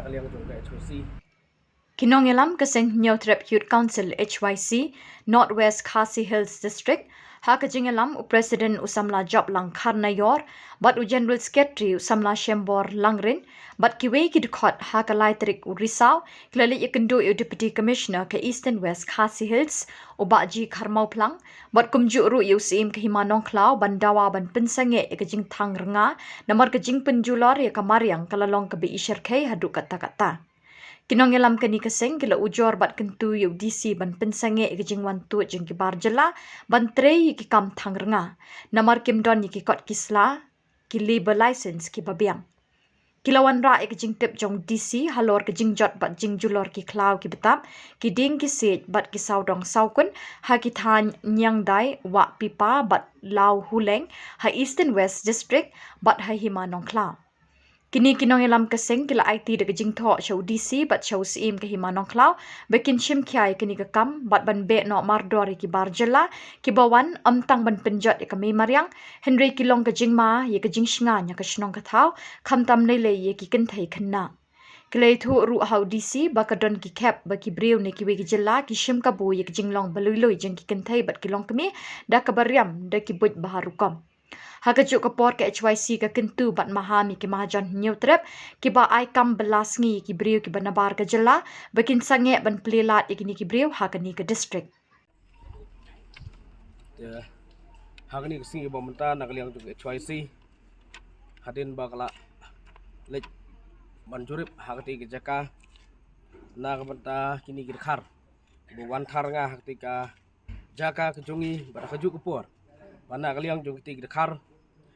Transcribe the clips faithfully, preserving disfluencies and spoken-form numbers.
Ka liang jong ka H Y C. Ki nongïalam ka seng Hynñiewtrep Youth Council, H Y C, North West Khasi Hills District, ha ka jingïalam u President u samla Joplang Kharnaior bad u General Secretary u samla Shembor Langrin bad kiwei ki dkhot, ha ka lai tarik u Risaw ki la leit ïakynduh ïa u Deputy Commissioner ka Eastern West Khasi Hills, u Bah G Kharmawphlang, bad kumjuh ruh ïa u Syiem ka Hima Nongkhlaw ban dawa ban pynsangeh ïa ka jingthang rnga namar ka jingpynjulor ïa ka mariang ka la long kaba ishyrkhei haduh katta katta. Ki nongïalam kane ka seng ki la ujor bad kyntu ïa u D C ban pynsangeh ïa ka jingwan tuid jong ki bar jylla ban trei ïa ki kam thang rnga namar kim don ïa ki kot ki sla, ki labour license kiba biang. Ki la wanrah ïa ka jingtip jong u D C halor ka jingjot bad jingjulor ki khlaw ki btap, ki dieng ki siej bad ki sawdong sawkun ha ki thaiñ Niangdai, Wahpipa bad Lawhuleng, ha Eastern West District bad ha Hima Nongkhlaw. Kine ki nongïalam ka seng ki la aiti da ka jingthoh sha u D C bad sha u Syiem ka Hima Nongkhlaw ba kin shim khia ïa kane ka kam bad ban beh noh mardor ïa ki bar jylla kiba wan, ym tang ban pynjot ïa ka mei mariang, hynrei ki long ka jingma ïa ka jingshngaiñ ha ka shnong ka thaw, khamtam lei lei ïa ki kynthei khynnah. Ki la ïathuh ruh ha u D C ba ka don ki khep ba ki briew na kiwei ki jylla ki shim kabu ïa ka jinglong ba lui lui jong ki kynthei bad ki longkmie da kaba riam da ki buit bha rukom. Ha kajuh ka por ka H Y C ka kyntu bad maham ïa ki mahajon Hynñiewtrep kiba ai kam bylla sngi ïa ki briew kiba nabar ka jylla ba kin sangeh ban plie lad ïa kine ki briew ha kane ka district. Te ha kane ka sngi kaba mynta, na ka liang jong ka H Y C, hadien ba ka la leit ban jurip ha katei ka jaka, na ka bynta kine ki dkhar ba wan thang rnga ha katei ka jaka ka jong ngi, bad ha kajuh ka por ba na ka liang jong katei ki dkhar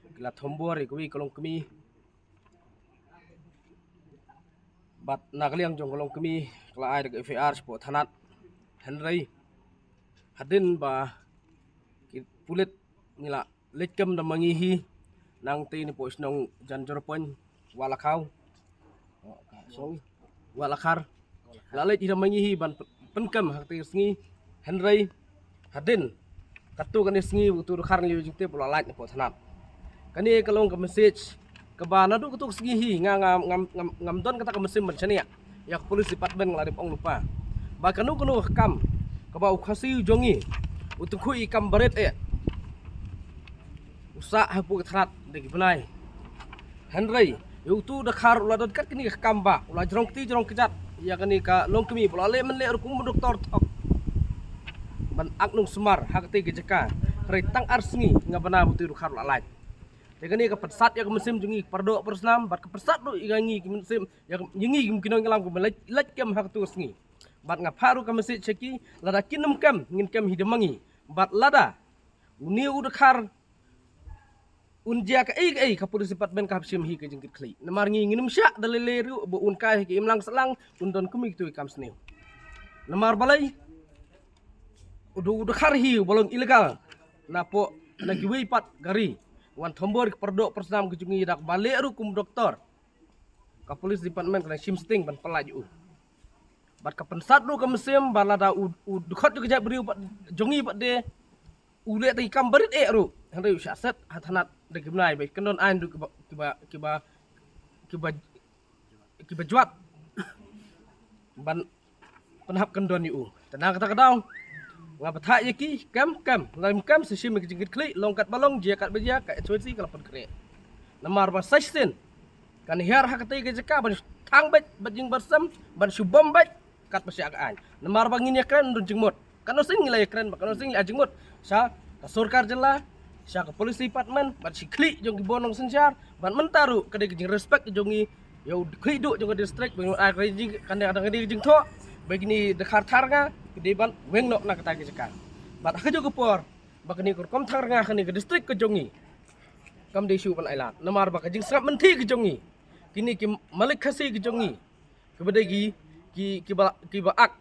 ki la thombor ïa kawei ka longkmie, bad na ka liang jong ka longkmie ka la ai da ka F I R shapoh thanat. Hynrei hadien ba ki pulit ngi la leit kem da ma ngi hi, nangta napoh shnong Janjorpon, Walakhaw, Walakhar, la leit hi da ma ngi hi ban pynkem ha katei ka sngi. Hynrei hadien katto katne sngi, uto u dkhar ngi la ïoh jingtip, u la lait napoh thanat. Kane ka long ka message kaba naduh katto ka sngi hi nga, nga, ngam, ngam, ngam don kata ka mynsiem ban shaniah ïa ka police department, nga la dep ong lypa ba kano kano ka kam kaba u Khasi u jong ngi u tyngkhuh ïa ki kam barit eh, u sah hapoh ka thanat da ki bnai. Hynrei ïa uto u dkhar u la don kat kane ka kam ba u la jrong kti jrong kjat ïa kane ka longkmie ba u la leh mynleh rukom u doktor thok ban ak nungsumar ha katei ka jaka. Hynrei tang ar sngi nga bna ba uto u dkhar u la lait. Te kane ka pynsat ïa ka mynsiem jong ngi, para doh para snam, bad ka pynsat ruh ïa ngi ki mynsiem, ïa ngi ki nongïalam kiba leit, leit kem ha katto ka sngi. Bad nga phah ruh ka message sha ki, lada kin ym kem, ngin kem hi da ma ngi. Bad lada une u dkhar un jia kaei kaei, ka police department ka hap shim hi ka jingkitkhlieh. Namar ngi ngin ym shah da lei lei ruh ba un kai ha ka imlang sahlang, un don kum kito ki kam sniew. Namar balei? U dkhar hi uba long illegal napoh, na kiwei pat ka ri, wan thombor ïa ki para doh para snam ka jong ngi da kaba leh ruh kum doktor. Ka police department ka dang shim sting ban pyllait ïa u. Bad ka pynsat ruh ka mynsiem ba lada u, u dkhot jong ka jaitbynriew pat jong ngi pat de u leh da ki kam barit eh ruh, hynrei u shah set ha thanat da ki bnai ba kin don aiñ ruh kiba, kiba, kiba, kiba, kiba jwat ban pynhap kyndon ïa u. Te na kata ka daw nga batai ïa ki, kem kem, lada ym kem sa shim ïa ka jingkitkhlieh, long katba long, jia katba jia, ka H Y C ka la pynkhreh. Namar ba sa shisien kan hiar ha katei ka jaka ban thang beit bad jingbarsem, ban shu bom beit katba shah ka aiñ. Namar ba ngin ïakren don jingmut. Katno sien ngi la ïakren bad katno sien ngi la ai jingmut sha ka sorkar jylla, sha ka police department, bad shi khlieh jong ki bor nongsynshar, bad mynta ruh ka dei ka jingrespect jong ngi ïa u khlieh duh jong ka district, ba ngi ai ka jing, kan dei ka jingthoh ba kine dkhar thang rnga ki dei ban weng noh na kata ka jaka. Bad ha kajuh ka por ba kane ka rukom thang rnga ha kane ka district ka jong ngi kam dei shuh ban ai lad, namar ba ka jingsngap mynthi ka jong ngi, kine ki malik Khasi ka jong ngi, kiba dei ki, ki, kiba, kiba ak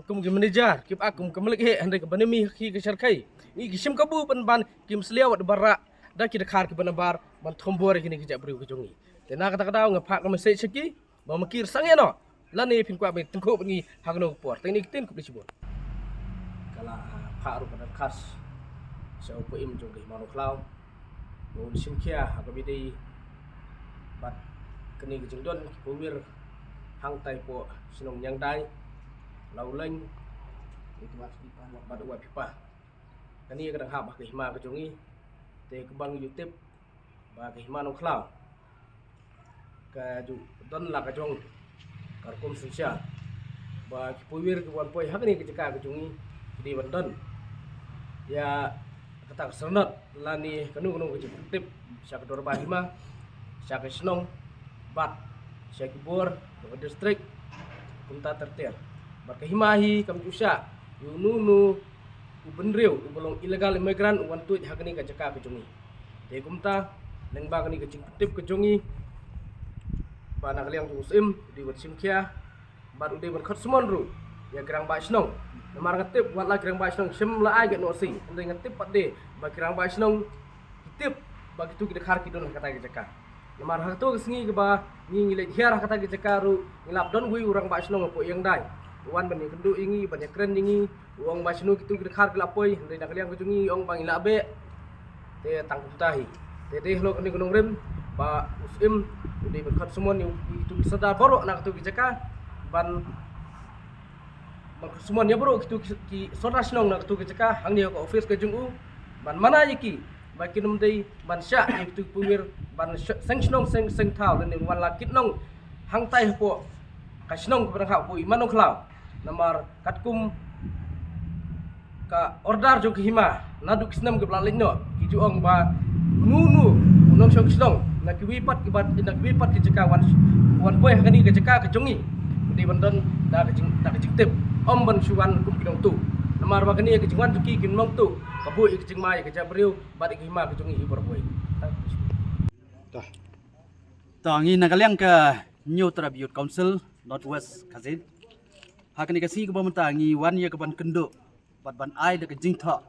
kum ki manager, kiba ak kum ki malik heh, hynrei kaba nemi hi ka shyrkhei. Ngi ki shim kabu pynban, kim sliaw wat barah da ki dkhar kiba nabar ban thombor ïa kine ki jaitbynriew ka jong ngi. Te na kata ka daw nga phah ka message sha ki ba ma ki sangeh noh, lane phin kwah ban tyngkhuh bad ngi ha kano ka por. Te kine ki ktien, khublei shibun. Ka la phah ruh ka dkhar sha u paim jong ka Hima Nongkhlaw ba un shim khia ha kaba ïadei bad kane ka jingdon ki pawir hangtai hapoh shnong Nyangdai, Lawleng bad Wahpipa. Kane ka dang hap ha ka hima ka jong ngi. Te kumba ngi ju tip ba ka hima Nongkhlaw ka ju don la ka jong ka rukom synshar ba ki pawiar ki wan poi ha kane ka jaka ka jong ngi ki dei ban don ïa kata ka syrnod lane kano kano ka jingtip sha ka dorbar hima, sha ka shnong bad sha ki bor jong ka district kumta ter ter. Bad ka hima hi kam ju shah ïa uno uno u bynriew uba long illegal immigrant u wan tuid ha kane ka jaka ka jong ngi. Te kumta lyngba kane ka jingpyntip ka jong ngi ba na ka liang jong u Syiem u dei ban shim khia bad u dei ban khot sumon ruh ïa ki rangbah shnong. Namar nga tip wat la ki rangbah shnong shim la ai ka N O C, hynrei nga tip pat de ba ki rangbah shnong ki tip ba kitu ki dkhar ki don ha kata ka jaka. Namar ha kato ka sngi kaba ngi ngi leit hiar ha kata ka jaka ruh ngi la ap don uwei u rangbah shnong hapoh Nyangdai u wan ban ïakynduh ïa ngi, ban ïakren ïa ngi, u ong ba shano kitu ki dkhar ki la poi, hynrei na ka liang ka jong ngi u ong ba ngi la beh. Te tang kumta hi. Te dei halor kane ka nongrim ba u Syiem u dei ban khot sumon ïa kitu ki sordar baroh na katu ki jaka ban, ban khot sumon ïa baroh kitu ki, ki sordar shnong na katu ki jaka hangne ha ka office ka jong u ban mana ïa ki ba kin ym dei ban shah ïa kitu ki pawiar ban sh-, seng shnong seng, seng thaw lane wan la kit nong hangtai hapoh ka shnong kaba dang hap hapoh i hima Nongkhlaw. Namar katkum ka order jong ka hima naduh ki snem kiba la leit noh ki ju ong ba uno uno u nongshong shnong na kiwei pat kiba, na kiwei pat ki jaka wan, wan poi ha kane ka jaka ka jong ngi u dei ban don da ka jing, da ka jingtip, ym ban shu wan kum ki nongtuh. Namar ba kane ka jingwan jong ki ki nongtuh ka buh ïa ka jingma ïa ka jaitbynriew bad ïa ka hima ka jong ngi hi baroh kawei. To ngi na ka liang ka Hynñiewtrep Youth Council North West Khasi, ha kane ka sngi kaba mynta ngi wan ïa ka ban kynduh bad ban ai da ka jingthoh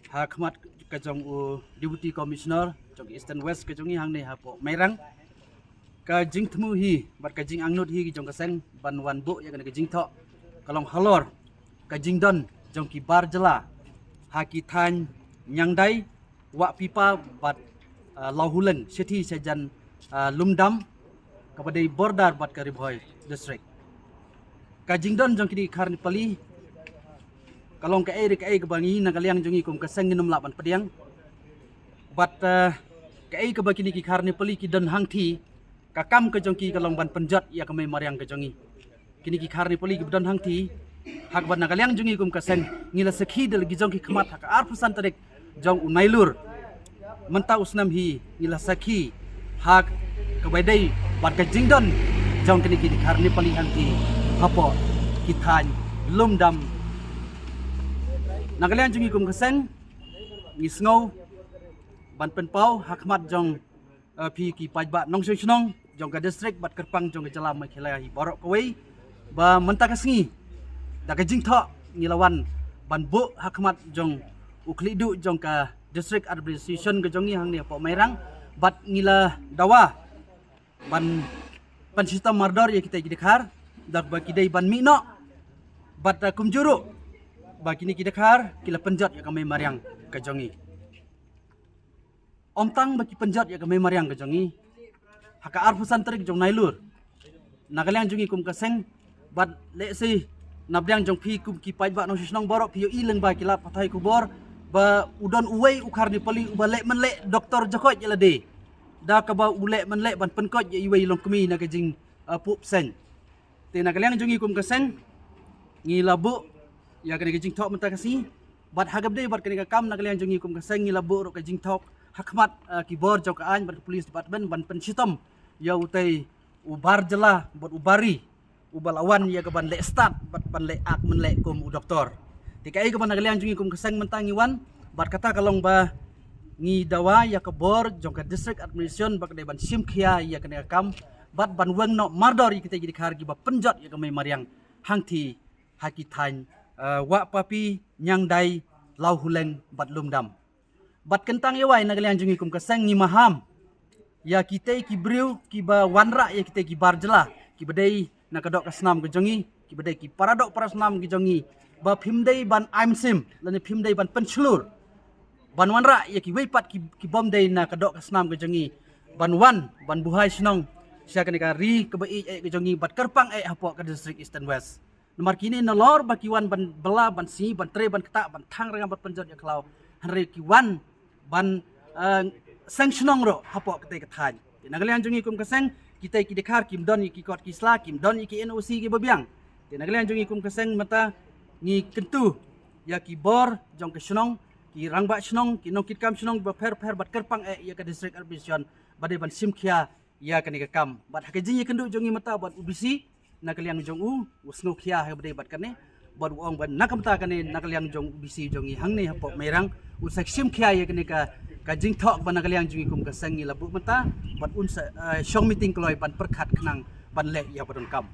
ha khmat ka jong u Deputy Commissioner jong ka Eastern West ka jong ngi hangne hapoh Mairang. Ka jingthmu hi bad ka jingangnud hi jong ka seng ban wan buh ïa kane ka jingthoh ka long halor ka jingdon jong ki bar jylla ha ki thaiñ Nyangdai, Wahpipa bad, ah, Lawhuleng, shithi shajan, ah, Lumdam kaba dei border bad ka Ri Bhoi District. Ka jingdon jong kine ki khar Nepali ka long kaei re kaei kaba ngi na ka liang jong ngi kum ka seng ngin ym lah ban pdiang. Bad, ah, kaei kaba kine ki khar Nepali ki don hangthie, ka kam ka jong ki ka long ban pynjot ïa ka mei mariang ka jong ngi. Kine ki khar Nepali kiba don hangthie, ha kaba na ka liang jong ngi kum ka seng ngi la sakhi da la ki jong ki khmat ha ka arphew san tarik jong u Nailur mynta u snem hi, ngi la sakhi ha kaba dei bad ka jingdon jong kine ki khar Nepali hangthie hapoh ki thaiñ Lumdam. Na ka liang jong ngi kum ka seng ngi sngew ban pynpaw ha khmat jong, eh, phi ki paidbah nongshong shnong jong ka district bad kyrpang jong ka jylla Meghalaya hi baroh kawei ba mynta ka sngi da ka jingthoh ngi la wan ban buh ha khmat jong u khlieh duh jong ka District Administration ka jong ngi hangne hapoh Mairang bad ngi la dawa ban pynshitom mardor ïa kita ki dkhar da ba ki dei ban mih noh bad, eh, kumjuh ruh ba kine ki dkhar ki la pynjot ïa ka mei mariang ka jong ngi. Ym tang ba ki pynjot ïa ka mei mariang ka jong ngi ha ka arphew san tarik jong Nailur, na ka liang jong ngi kum ka seng bad lehse na pdiang jong phi kum ki paidbah nongshong shnong baroh phi ïohi lyngba ki lad pathai khubor ba u don uwei u khar Nepali uba leh mynleh doktor jakhot ïa lade da kaba u leh mynleh ban pynkoit ïa iwei i longkmie na ka jing, ah, puh phew seng. Te na ka liang jong ngi kum ka seng ngi la buh ïa kane ka jingthoh mynta ka sngi bad ha kaba dei bad kane ka kam na ka liang jong ngi kum ka seng ngi la buh ruh ka jingthoh ha khmat, ah, ki bor jong ka aiñ bad ka police department ban pynshitom ïa utei u bar jylla bad u bar ri uba la wan ïa ka ban leh stad bad ban leh ak mynleh kum u doktor. Te kaei kaba na ka liang jong ngi kum ka seng mynta ngi wan bad kata ka long ba ngi dawa ïa ka bor jong ka District Administration ba ka dei ban shim khia ïa kane ka kam bad ban weng noh mardor ïa kita ki dkhar kiba pynjot ïa ka mei mariang hangthie ha ki thaiñ, eh, Wahpapi, Nyangdai, Lawhuleng bad Lumdam. Bad kyntang ïa wai na ka liang jong ngi kum ka seng ngi maham ïa kitei ki briew kiba wanrah ïa kitei ki bar jylla kiba dei na ka doh ka snam ka jong ngi, kiba dei ki para doh para snam ka jong ngi ba phim dei ban ai mynsiem lane phim dei ban pynshlur ban wanrah ïa kiwei pat ki, ki bym dei na ka doh ka snam ka jong ngi ban wan ban buhai shnong sha kane ka ri kaba ïeit eh ka jong ngi bad kyrpang eh hapoh ka district Eastern West. Namar kine nalor ba ki wan ban bylla, ban sngi, ban trei, ban ktah, ban thang rngam, ban pynjot ïa khlaw, hynrei ki wan ban, eh, seng shnong ruh hapoh katei ka thaiñ. Te na ka liang jong ngi kum ka seng, kitei ki dkhar kim don ïa ki kot ki sla, kim don ïa ki N O C kiba biang. Te na ka liang jong ngi kum ka seng mynta ngi kyntu ïa ki bor jong ka shnong, ki rangbah shnong, ki nongkitkam shnong ba pher pher bad kyrpang eh ïa ka district administration ba dei ban shim khia ïa kane ka kam. Bad ha ka jingïakynduh jong ngi mynta bad U B C, na ka liang jong u, u sngew khia ha kaba dei bad kane, bad u ong ba na ka bynta kane, na ka liang jong U B C jong ngi hangne hapoh Mairang, un sa shim khia ïa kane ka, ka jingthoh ba na ka liang jong ngi kum ka seng ngi la buh mynta, bad un sa, eh, shong meeting kloi ban pyrkhat khnang ban leh ïa ba donkam.